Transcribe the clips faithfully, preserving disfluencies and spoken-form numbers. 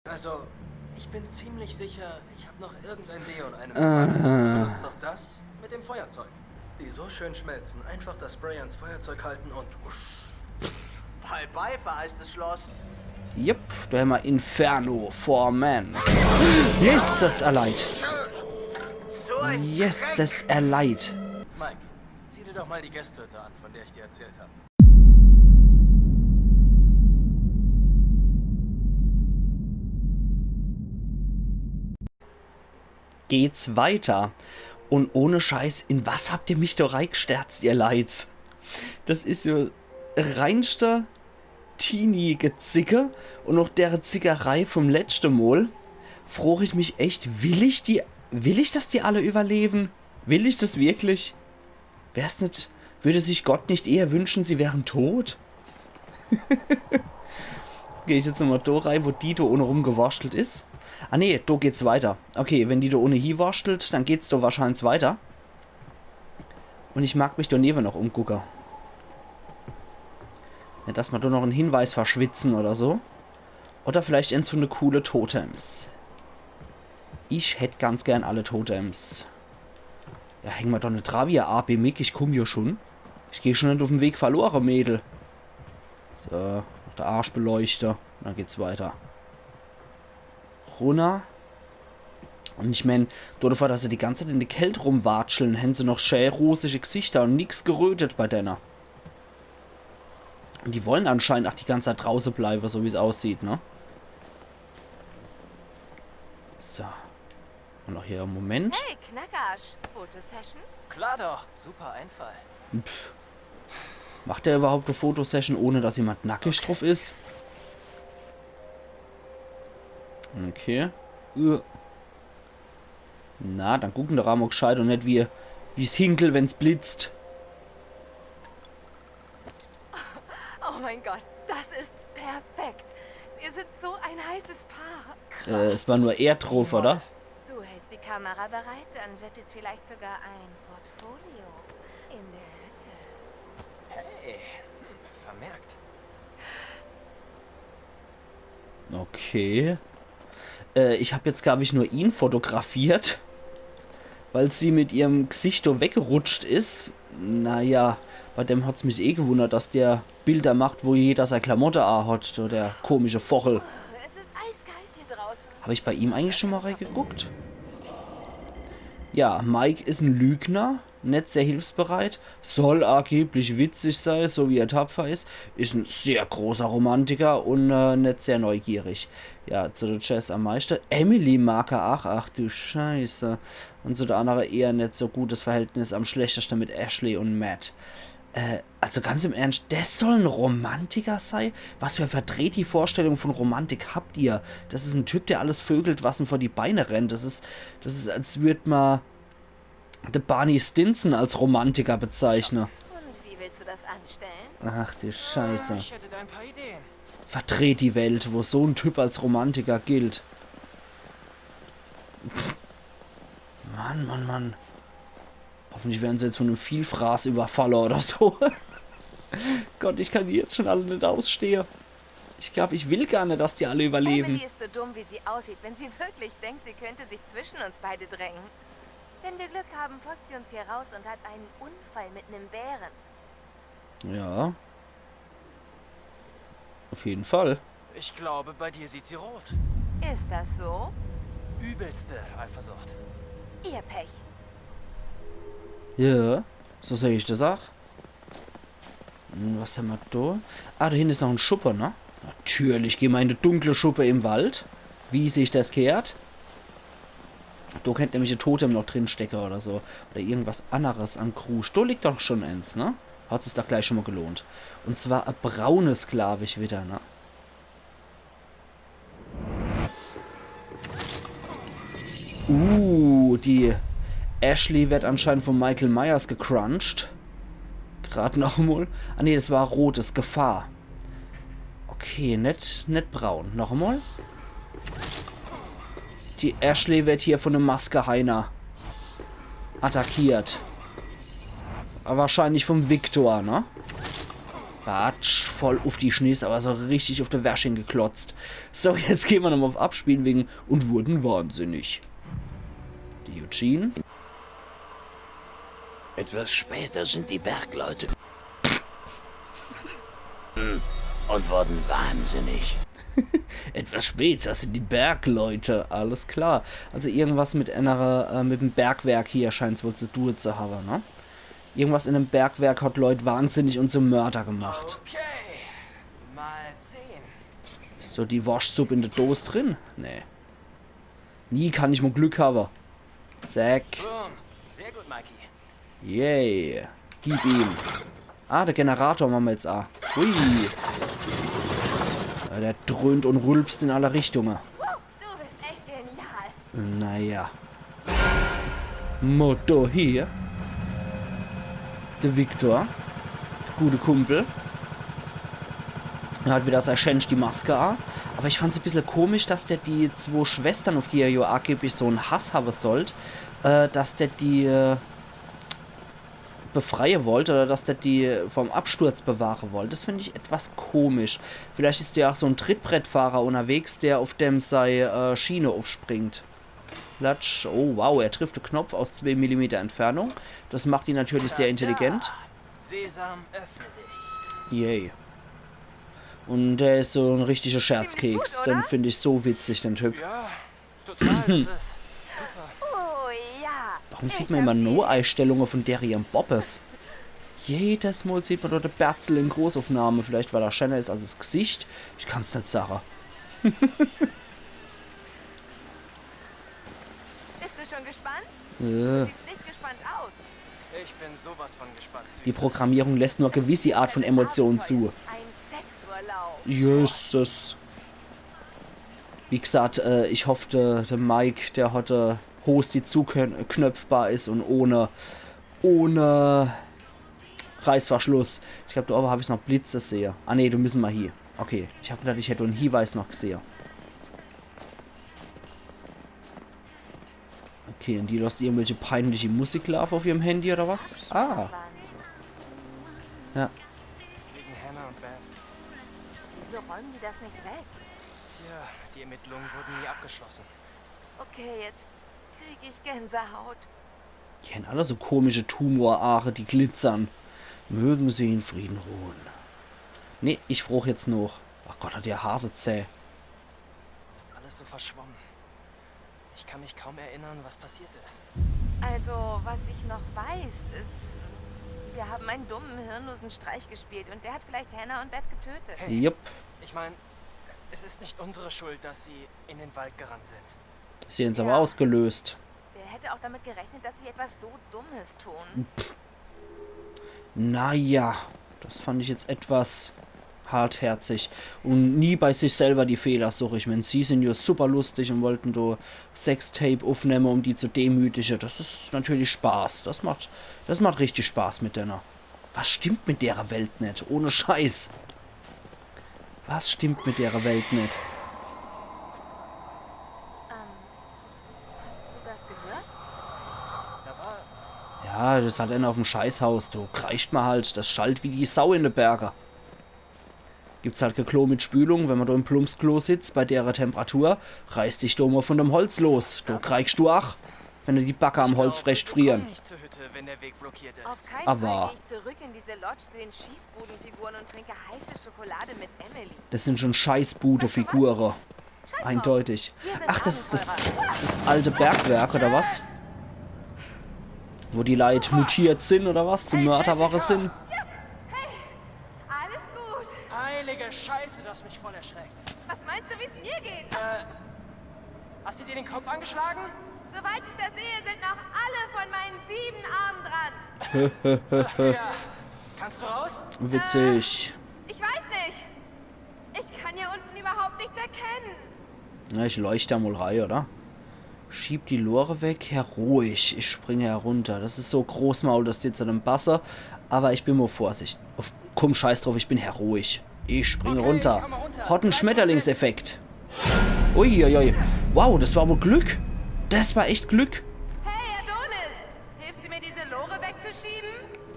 Also, ich bin ziemlich sicher, ich habe noch irgendein Deo in einem Äh. Benutzt doch das mit dem Feuerzeug. Die so schön schmelzen. Einfach das Spray ans Feuerzeug halten und usch. Bye bye, vereistes Schloss. Jupp, do hämmer Inferno for Men. Jesus, er leid. So ein Jesus, er leid. Mike, sieh dir doch mal die Gästehütte an, von der ich dir erzählt habe. Geht's weiter. Und ohne Scheiß, in was habt ihr mich do reigsterzt, ihr Leids? Das is jo reinste Teenie-Gezicke und noch dere Zickerei vom letschte Mol. Froch ich mich echt, will ich die, will ich, dass die alle überleben? Will ich das wirklich? Wär's nit, würde sich Gott nicht eher wünschen, sie wären tot? Geh ich jetzt nochmal do rei, wo die do ohne rumgewurschtelt is? Ah nee, do geht's weiter. Okay, wenn die do ohne hieworschtelt, dann geht's do wahrscheinlich weiter. Und ich mag mich do newe noch umgucke. Ja, dass mer do noch en Hinweis verschwitzen oder so. Oder vielleicht ens von de coole Totems. Ich hätt ganz gern alle Totems. Ja, häng mer doch net dra wie a A B Mick, ich kumm jo schon. Ich geh schon net uff em Weg verlore, Mädel. So, noch de Arsch beleuchte. Dann geht's weiter. Runner. Und ich mein, dodevor, dass se die ganze Zeit in de Kält rumwatscheln, hän se noch schä rosige Gesichter und nix gerötet bei denne. Und die wollen anscheinend ach die ganze Zeit drauße bleibe, so wie's aussieht, ne? So. Und noch hier, Moment. Hey, Knackarsch. Fotosession? Klar doch, super Einfall. Pff. Macht der überhaupt e Fotosession, ohne dass jemand nackig drauf is? Okay. Äh. Na, dann gucken der Ramo gescheit und net wie, wie's Hinkel, wenn's blitzt. Oh mein Gott, das ist perfekt. Wir sind so ein heißes Paar. Äh, es war nur er drauf, oder? Du hältst die Kamera bereit, dann wird es vielleicht sogar ein Portfolio in der Hütte. Hey, hm, vermerkt. Okay. Äh, ich hab jetzt, glaub ich, nur ihn fotografiert, weil sie mit ihrem Gesicht do weggerutscht is. Naja, bei dem hat's mich eh gewundert, dass der Bilder macht, wo jeder sei Klamotte a hat, so der komische Vochel. Es ist eiskalt hier draußen. Hab ich bei ihm eigentlich schon mal reingeguckt? Ja, Mike is en Lügner, net sehr hilfsbereit, soll angeblich witzig sei, so wie er tapfer is, is en sehr großer Romantiker und äh, net sehr neugierig. Ja, zu der Jess am meiste. Emily mag er ach, ach du Scheiße. Und zu der andere eher net so gutes Verhältnis, am schlechteste mit Ashley und Matt. Äh, also ganz im Ernst, des soll en Romantiker sei? Was für verdrehti Vorstellung von Romantik habt ihr? Das is en Typ, der alles vögelt, was em vor die Beine rennt. Das is, das is, als würd ma de Barney Stinson als Romantiker bezeichne. Und wie willst du das anstellen? Ach du Scheiße. Ich hätte da ein paar Ideen. Verdreht die Welt, wo so en Typ als Romantiker gilt. Mann, Mann, Mann. Hoffentlich werden se jetzt von em Vielfraß überfalle oder so. Gott, ich kann die jetzt schon alle net ausstehe. Ich glaub, ich will gar net, dass die alle überleben. Emily ist so dumm, wie sie aussieht, wenn sie wirklich denkt, sie könnte sich zwischen uns beide drängen. Wenn wir Glück haben, folgt sie uns hier raus und hat einen Unfall mit einem Bären. Ja. Auf jeden Fall. Ich glaube, bei dir sieht sie rot. Ist das so? Übelste Eifersucht. Ihr Pech. Ja, so seh ich das ach. Hm, was hämmer do? Ah, do hinne is noch en Schuppe, ne? Natürlich gehn mer in de dunkle Schuppe im Wald. Wie sich das gehört. Do kennt nämlich e Totem noch drinstecke oder so. Oder irgendwas anneres an Krusch. Do liegt doch schon ens, ne? Hat sich doch gleich schon mal gelohnt. Und zwar e braunes, glaub ich, wieder, ne? Uh, die Ashley wird anscheinend von Michael Myers gecruncht. Grad noch mol. Ah nee, das war rotes Gefahr. Okay, net, net braun. Noch mol. Die Ashley wird hier von em Maskeheiner attackiert. Aber wahrscheinlich vom Victor, ne? Batsch, Voll uff die Schniss, awwer so richtig uff de Wersching geklotzt. So, jetzt gehn mer nochmol uff Abspielen wegen „und wurden wahnsinnig“. De Eugene. Etwas später sind die Bergleute und wurden wahnsinnig. Etwas später sind die Bergleute, alles klar. Also irgendwas mit enner, äh, mit em Bergwerk hier scheint's wohl zu tun zu hawwe, ne? Irgendwas in dem Bergwerk hat Leut wahnsinnig und zum Mörder gemacht. Okay, mal sehen. Is do die Worschtsupp in de Dos drin? Nee. Nie kann ich mol Glück hawwe. Zack. Boom. Sehr gut, Mikey. Yay. Gib ihm. Ah, de Generator mache mer jetzt a. Hui. Ja, der dröhnt und rülpst in alle Richtunge. Wow, du bist echt genial. Naja. Motto hier. De Victor. Gute Kumpel. Er hat wieder sei Schänsch die Maske a. Awwer ich fand's e bissel komisch, dass der die zwo Schwestern, uff die er jo angeblich so'n Hass hawwe sollt, äh, dass der die äh, befreie wollt oder dass der die vom Absturz bewahre wollt. Das find ich etwas komisch. Vielleicht is der a so'n Trittbrettfahrer unnerwegs, der uff dem sei äh, Schiene uffspringt. Latsch. Oh wow, er trifft de Knopf aus zwee Millimeter Entfernung. Das macht ihn natürlich sehr intelligent. Sesam, öffne dich. Yay. Und der is so'n richtiger Scherzkeks. Den find ich so witzig, den Typ. Ja, total. Das ist Oh ja. Warum sieht mer immer nur Eistellunge von Derry und Boppes? Jedes Mol sieht mer dort de Berzel in Großaufnahme. Vielleicht weil er schänner is als das Gesicht. Ich kann's net sage. Bist du schon gespannt? Äh, Siehst nicht gespannt aus. Ich bin sowas von gespannt, Süße. die Programmierung lässt nur gewisse Art von Emotionen zu. Ein Sexurlaub. Jesus. Wie gesagt, äh, ich hoff, de, de Mike, der hat äh, Hos, die zuknöpfbar is und ohne, ohne Reißverschluss. Ich glaub, do owwe hab ich noch Blitze sehe. Ah nee, do müsse mer hie. Okay, ich hab gedacht, ich hätt en Hinweis noch gesehe. Okay, und die losst irgendwelche peinliche Musik laafe auf ihrem Handy oder was? Ah, ja. Wegen Hannah und Beth. Wieso räumen sie das nicht weg? Tja, die Ermittlungen wurden nie abgeschlossen. Okay, jetzt krieg ich Gänsehaut. Die hän alle so komische Tumoraache, die glitzern. Mögen sie in Frieden ruhen. Nee, ich froch jetzt noch. Ach Gott, hat der Hase zäh. Es ist alles so verschwommen. Ich kann mich kaum erinnern, was passiert ist. Also, was ich noch weiß, ist, wir haben einen dummen, hirnlosen Streich gespielt und der hat vielleicht Hannah und Beth getötet. Hey, Jupp, ich meine, es ist nicht unsere Schuld, dass sie in den Wald gerannt sind. sie haben's aber ausgelöst. Wer hätte auch damit gerechnet, dass sie etwas so Dummes tun? Naja, das fand ich jetzt etwas hartherzig. Und nie bei sich selber die Fehler such. Ich mein, sie sind ja super lustig und wollten do Sextape aufnehmen, um die zu demütigen. Das is natürlich Spaß. Das macht, das macht richtig Spaß mit denen. Was stimmt mit dere Welt net? Ohne Scheiß. Was stimmt mit dere Welt net? Ähm, hast du das gehört? Da war Ja, das is halt einer auf'm Scheißhaus, do kreischt mer halt, das schallt wie die Sau in de Berge. Gibt's halt kee Klo mit Spülung, wenn mer do im Plumpsklo sitzt, bei dere Temperatur, reiß dich do mol von dem Holz los, do kreischt du ach, wenn der die Backe am Holzbrett friere. Nicht zur Hütte, wenn der Weg blockiert ist. Auf keinen Aber Fall gehe ich zurück in diese Lodge zu den Schießbudenfiguren und trinke heiße Schokolade mit Emily. Das sind schon Scheißbude-Figure. Eindeutig. Ach, das is das, das alte Bergwerk, oder was? Wo die Leit mutiert sind, oder was? Zu Mörder worre sind. Alles gut. Heilige Scheiße, du hast mich voll erschreckt. Was meinst du, wie es mir geht? Äh, hast du dir den Kopf angeschlagen? Soweit ich das sehe, sind noch alle von meinen sieben Armen dran. Ja. Kannst du raus? Witzig. Ich weiß nicht. Ich kann hier unten überhaupt nichts erkennen. Na, ich leucht da mol rei, oder? Schieb die Lore weg, heroisch. Ich springe herunter. Das is so großmaul, das sitzt an dem Basse. Aber ich bin mol vorsichtig. Uff, komm, scheiß drauf, ich bin heroisch. Ich springe runter. Hat en Schmetterlingseffekt. Uiuiui. Wow, das war aber Glück. Das war echt Glück. Hey, Adonis! Hilfst du mir, diese Lore wegzuschieben?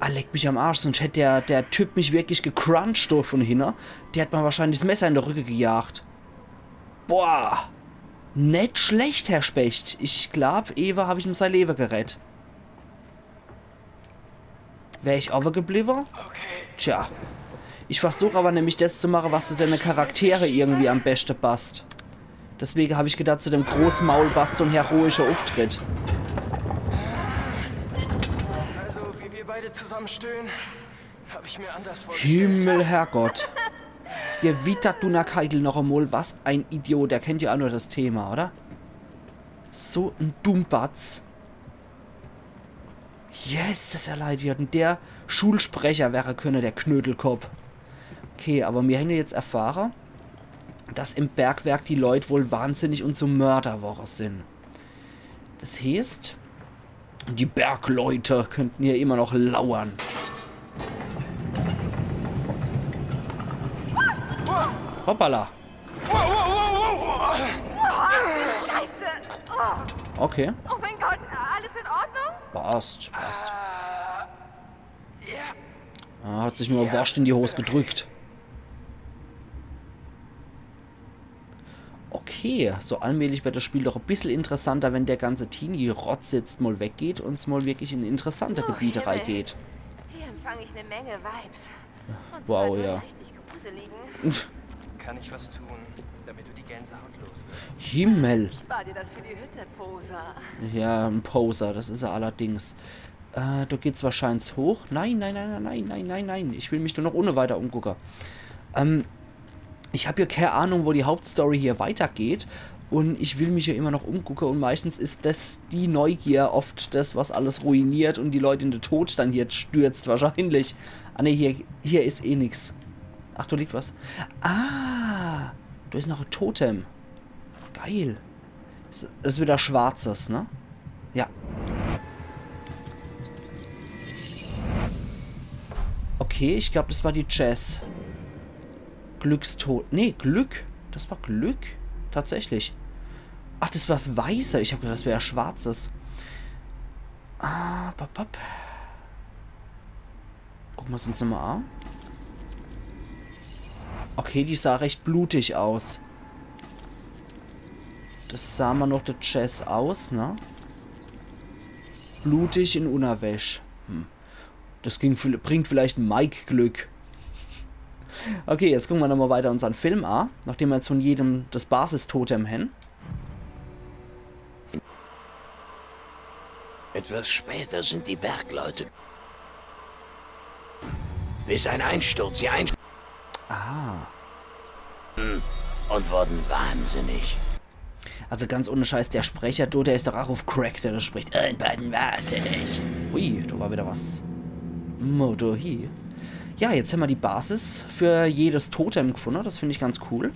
Ah, leck mich am Arsch, sonst hätt der, der Typ mich wirklich gecruncht do von hinne. Der hätt mir wahrscheinlich das Messer in de Rücke gejagt. Boah. Net schlecht, Herr Specht. Ich glaub, ewe hab ich ihm sei Lewe gerett. Wär ich owwe gebliwwe? Okay. Tja. Ich versuch awwer nämlich das zu mache, was zu dene Charaktere irgendwie am beschte passt. Deswege hab ich gedacht, zu dem Großmaul passt so en heroischer Ufftritt. Also, wie wir beide zusammen stöhnen, hab ich mir anders vorgestellt. Himmel, Herrgott. Der Vita Dunnerkeidel noch emol, was en Idiot. Der kennt ja aa nur das Thema, oder? So en Dummbatz. Yes, das is ja leid, wie hätt dann der Schulsprecher wäre könne, der Knödelkopp. Okay, awwer mir hänn jetzt erfahre, dass im Bergwerk die Leut wohl wahnsinnig un zum Mörder worre sin. Das heeßt, die Bergleute könnten hier immer noch lauern. Hoppala. Oh, du Scheiße! Oh, Okay, oh mein Gott, alles in Ordnung? Passt, passt. Ah, hat sich nur Worscht in die Hose gedrückt. Okay, so allmählich wird das Spiel doch e bissel interessanter, wenn der ganze Teenie-Rotz jetzt mal weggeht und es mal wirklich in interessante Gebiete reingeht. Hier empfange ich eine Menge Vibes. Und Wow, zwar nur ja. die richtig gruseligen. Kann ich was tun, damit du die Gänsehaut los wirst? Himmel. Spar dir das für die Hütte, Poser. Ja, en Poser, das is er allerdings. Äh, do geht's wahrscheinlich hoch. Nein, nein, nein, nein, nein, nein, nein, nein. Ich will mich nur noch unne weiter umgucke. Ähm, ich hab ja keine Ahnung, wo die Hauptstory hier weitergeht. Und ich will mich ja immer noch umgucke. Und meistens is das die Neugier oft das, was alles ruiniert und die Leute in den Tod dann hier stürzt wahrscheinlich. Ah ne, hier, hier is eh nix. Ach, do liegt was. Ah, do is noch e Totem. Geil. Das, das is wieder schwarzes, ne? Ja. Okay, ich glaub, das war die Jess. Glückstod. Nee, Glück. Das war Glück. Tatsächlich. Ach, das war's Weiße. Ich hab gedacht, das wär ja Schwarzes. Ah, bap, bap. Gucke mer's uns nochmal an. Okay, die sah recht blutig aus. Das sah mer noch de Jess aus, ne? Blutig in Unnerwäsch. Hm. Das ging, bringt vielleicht Mike Glück. Okay, jetzt gucke mer nochmal weiter unsern Film an, nachdem mer jetzt von jedem das Basistotem hänn. Etwas später sind die Bergleute. Bis ein Einsturz, sie ein Ah. Und wurden wahnsinnig. Also ganz ohne Scheiß, der Sprecher, du, der is doch auch auf Crack, der das spricht. Äh, beiden wahnsinnig. Ui, da war wieder was. Motor hier. Ja, jetzt hämmer die Basis für jedes Totem gefunne. Das find ich ganz cool.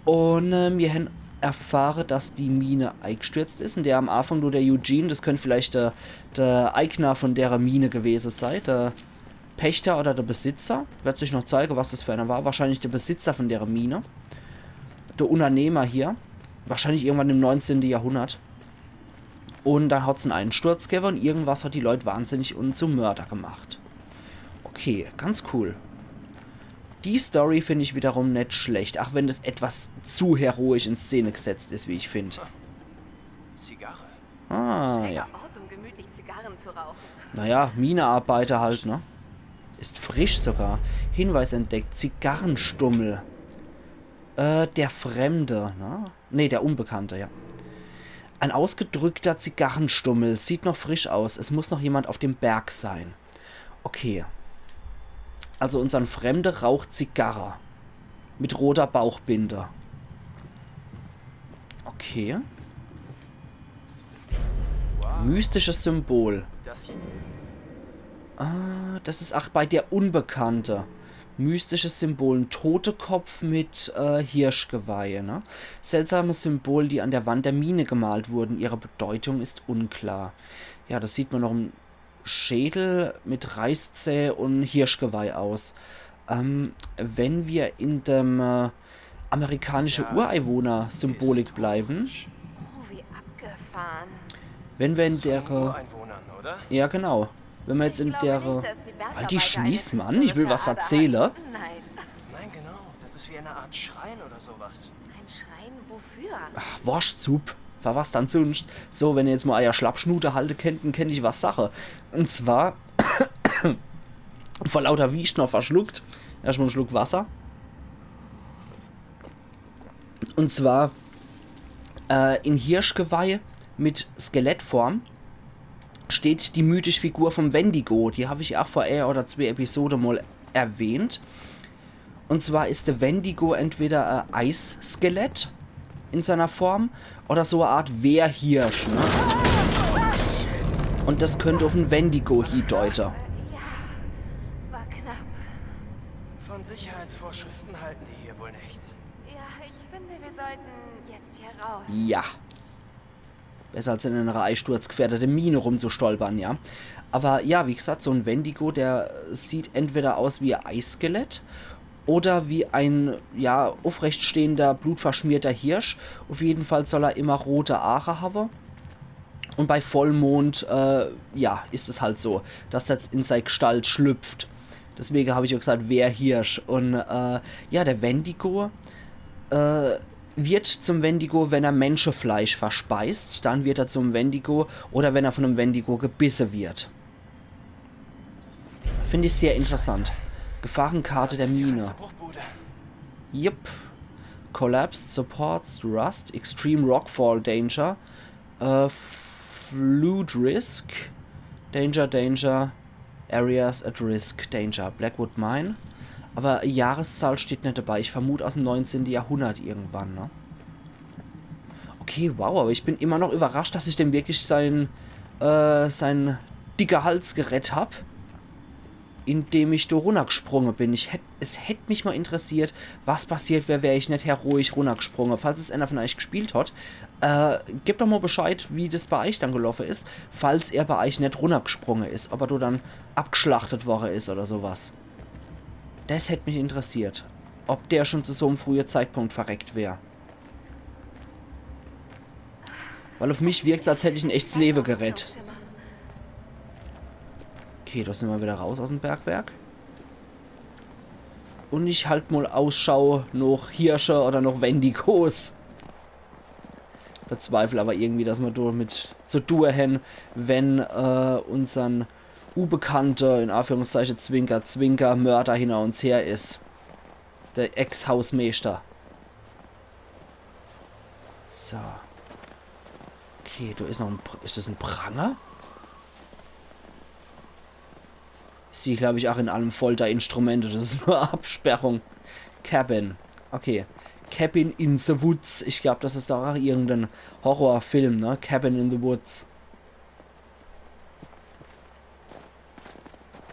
Und äh, mir hänn erfahre, dass die Mine eigestürzt is, in der am Anfang nur der Eugene, das könnt vielleicht der, der Eigner von derer Mine gewese sei, der Pächter oder der Besitzer. Wird sich noch zeige, was das für einer war. Wahrscheinlich der Besitzer von derer Mine. Der Unnernehmer hier. Wahrscheinlich irgendwann im neunzehnte Jahrhundert. Und dann hat's en Einsturz gewwe und irgendwas hat die Leut wahnsinnig und zum Mörder gemacht. Okay, ganz cool. Die Story find ich wiederum net schlecht, auch wenn das etwas zu heroisch in Szene gesetzt is, wie ich find. Zigarre. Ah, ja. Ort, um gemütlich Zigarren zu rauchen. Naja, Minearbeiter halt, ne? Ist frisch sogar. Hinweis entdeckt. Zigarrenstummel. Äh, der Fremde, ne? Ne, der Unbekannte, ja. Ein ausgedrückter Zigarrenstummel. Sieht noch frisch aus. Es muss noch jemand auf dem Berg sein. Okay. Also unsern Fremde raucht Zigarre. Mit roter Bauchbinde. Okay. Mystisches Symbol. Das hier. Ah, das is, ach, bei der Unbekannte. Mystisches Symbol, en Totekopf mit äh, Hirschgeweihe, ne? Seltsame Symbole, die an der Wand der Mine gemalt wurden. Ihre Bedeutung ist unklar. Ja, das sieht mer noch en Schädel mit Reißzäh und Hirschgeweih aus. Ähm, wenn mer in dem äh, amerikanische Ureinwohner-Symbolik bleiben, Oh, wie abgefahren. wenn mer in der äh, Ureinwohnern, oder? Ja, genau. Wenn mer jetzt in der... Halt die Schniss, Mann, ich will was verzähle. Nein, genau. Das ist wie eine Art Schrein oder sowas. Ein Schrein wofür? Worschtsupp. War was dann sunscht? So, wenn ihr jetzt mal eier Schlappschnute halte kennt, dann kennt ich was sache. Und zwar... vor lauter Wiescht noch verschluckt. Erstmal en Schluck Wasser. Und zwar äh, in Hirschgeweih mit Skelettform steht die mythische Figur vom Wendigo. Die hab ich auch vor eher oder zwei Episode mal erwähnt. Und zwar is der Wendigo entweder e Eisskelett in seiner Form oder so e Art Wehrhirsch, ne? Und das könnt uff en Wendigo hiedeute. War knapp. Von Sicherheitsvorschriften halten die hier wohl nichts. Ja, ich finde, wir sollten jetzt hier raus. Ja. Besser als in einer einsturzgefährdeten Mine rumzustolpern, ja. Aber ja, wie gesagt, so en Wendigo, der sieht entweder aus wie e Eisskelett oder wie ein, ja, aufrechtstehender, blutverschmierter Hirsch. Auf jeden Fall soll er immer rote Aache haben. Und bei Vollmond, äh, ja, is es halt so, dass er in sei Gestalt schlüpft. Deswegen hab ich auch gesagt, Wehrhirsch. Und äh, ja, der Wendigo äh, wird zum Wendigo, wenn er Menschenfleisch verspeist. Dann wird er zum Wendigo oder wenn er von einem Wendigo gebissen wird. Finde ich sehr interessant. Gefahrenkarte der Mine. Bruchbude. Yep. Collapsed, Supports, Rust, Extreme Rockfall Danger, äh, Flood Risk, Danger, Danger, Areas at Risk, Danger, Blackwood Mine. Aber Jahreszahl steht net dabei. Ich vermut aus dem neunzehnten Jahrhundert irgendwann, ne? Okay, wow, aber ich bin immer noch überrascht, dass ich dem wirklich sein, äh, sein dicker Hals gerett hab, indem ich do runnergesprunge bin. Ich hätt, es hätt mich mal interessiert, was passiert wär, wär ich net heroisch runnergesprunge. Falls es einer von euch gespielt hat, äh, gebt doch mal Bescheid, wie das bei euch dann gelaufen is, falls er bei euch net runnergesprunge is, ob er do dann abgeschlachtet worre is oder sowas. Das hätt mich interessiert, ob der schon zu so einem frühen Zeitpunkt verreckt wär. Weil auf mich wirkt's, als hätt ich ein echtes Leben gerett. Okay, da sind wir wieder raus aus dem Bergwerk. Und ich halt mal Ausschau noch Hirsche oder noch Wendigos. Bezweifle aber irgendwie, dass wir damit zu tun hän, wenn äh, unsern unbekannte, in Anführungszeichen Zwinker, Zwinker, Mörder hinter uns her is. Der Ex-Hausmeister. So. Okay, da is noch ein... Pr- Is das ein Pranger? Ich sieh, glaub ich, auch in allem Folterinstrumente. Das is nur Absperrung. Cabin. Okay. Cabin in the Woods. Ich glaub, das is doch auch irgendein Horrorfilm, ne? Cabin in the Woods.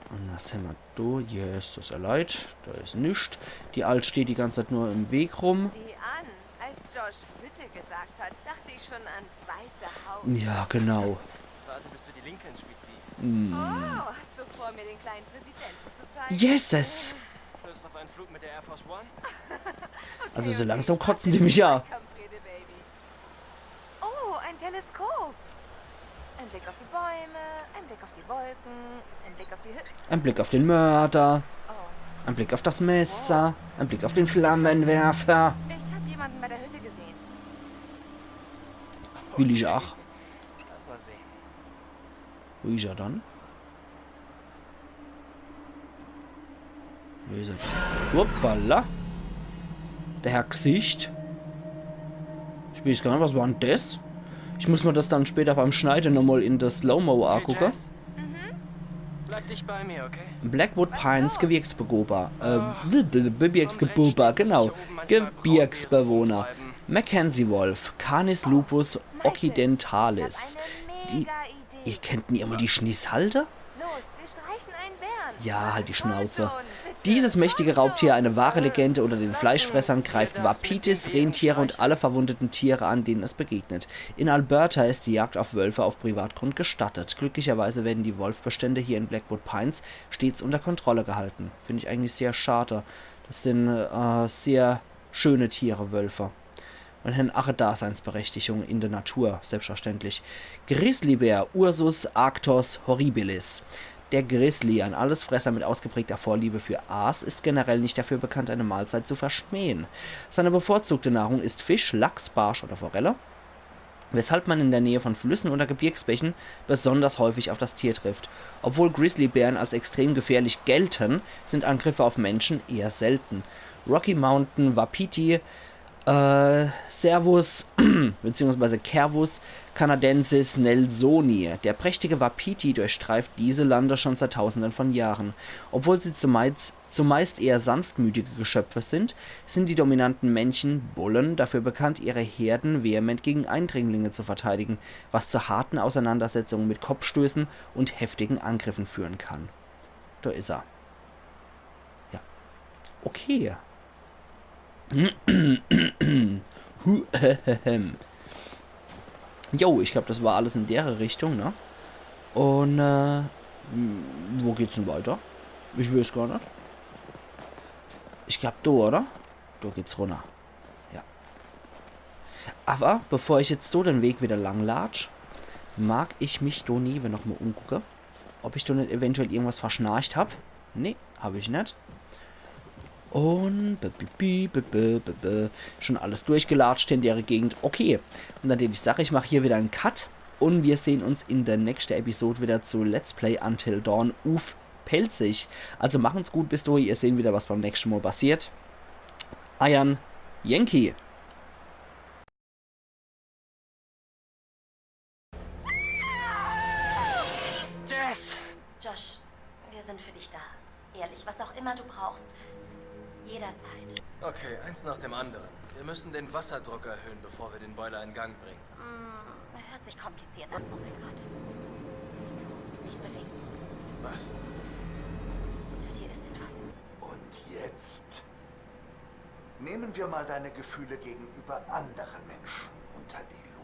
Und was hämmer do? Yes, das is erleid. Da is nix. Die Alt steht die ganze Zeit nur im Weg rum. Sieh an, als Josh Hütte gesagt hat, dachte ich schon ans weiße Haus. Ja, genau. Warte, bis du die Lincoln Street siehst. Oh, hast du vor, mir den kleinen Präsidenten zu zeigen? Yeses! Lust auf einen Flug mit der Air Force One? Also so langsam kotzen die mich ja. Kampfrede, Baby. Oh, ein Teleskop. Ein Blick auf die Bäume, ein Blick auf die Wolken, ein Blick auf die Hütte. Ein Blick auf den Mörder, Oh, ein Blick auf das Messer, ein Blick auf den Flammenwerfer. Ich hab jemanden bei der Hütte gesehen. Will ich auch. Lass mal sehen. Wo is er dann? Wo is er? Hoppala. Der Herr Gesicht. Ich weiß gar net, was war denn das? Ich muss mir das dann später beim Schneide nochmal in der Slow-Mo angucke. Jess? Bleib dich bei mir, okay? Blackwood Pines, Gebirgsbewohner. Äh, Gebirgsbewohner, genau. Gebirgsbewohner. Mackenzie Wolf, Canis lupus occidentalis. Die, ihr kennt nie immer die Schniss halte? Los, wir streichen einen Bären. Ja, halt die Schnauze. Dieses mächtige Raubtier, eine wahre Legende unter den Fleischfressern, greift Wapitis, Rentiere und alle verwundeten Tiere an, denen es begegnet. In Alberta ist die Jagd auf Wölfe auf Privatgrund gestattet. Glücklicherweise werden die Wolfbestände hier in Blackwood Pines stets unter Kontrolle gehalten. Finde ich eigentlich sehr schade. Das sind äh, sehr schöne Tiere, Wölfe. Und haben ach e Daseinsberechtigung in der Natur, selbstverständlich. Grizzlybär, Ursus arctos horribilis. Der Grizzly, ein Allesfresser mit ausgeprägter Vorliebe für Aas, ist generell nicht dafür bekannt, eine Mahlzeit zu verschmähen. Seine bevorzugte Nahrung ist Fisch, Lachs, Barsch oder Forelle, weshalb man in der Nähe von Flüssen oder Gebirgsbächen besonders häufig auf das Tier trifft. Obwohl Grizzlybären als extrem gefährlich gelten, sind Angriffe auf Menschen eher selten. Rocky Mountain Wapiti, äh, Servus, beziehungsweise Cervus canadensis nelsoni. Der prächtige Wapiti durchstreift diese Lande schon seit Tausenden von Jahren. Obwohl sie zumeist, zumeist eher sanftmütige Geschöpfe sind, sind die dominanten Männchen, Bullen, dafür bekannt, ihre Herden vehement gegen Eindringlinge zu verteidigen, was zu harten Auseinandersetzungen mit Kopfstößen und heftigen Angriffen führen kann. Da is er. Ja. Okay. Jo, ich glaub, das war alles in dere Richtung, ne? Und, äh, m, wo geht's denn weiter? Ich weiß gar net. Ich glaub, do, oder? Do geht's runner. Ja. Aber bevor ich jetzt so den Weg wieder lang latsch, mag ich mich do newe noch mal umgucke, ob ich do net eventuell irgendwas verschnarcht hab. Nee, hab ich net. Und b -b -b -b -b -b -b -b schon alles durchgelatscht in dere Gegend. Okay. Und dann tät ich sage, ich mach hier wieder en Cut. Und wir sehen uns in der nächsten Episode wieder zu Let's Play Until Dawn uff Pälzisch. Also machen's gut bis dohin. Ihr sehen wieder, was beim nächsten Mal passiert. Eiern Yankee. Jess! Josh, wir sind für dich da. Ehrlich, was auch immer du brauchst. Jederzeit. Okay, eins nach dem anderen. Wir müssen den Wasserdruck erhöhen, bevor wir den Boiler in Gang bringen. Mm, hört sich kompliziert an. Oh mein Gott. Nicht bewegen. Was? Unter dir ist etwas. Und jetzt? Nehmen wir mal deine Gefühle gegenüber anderen Menschen unter die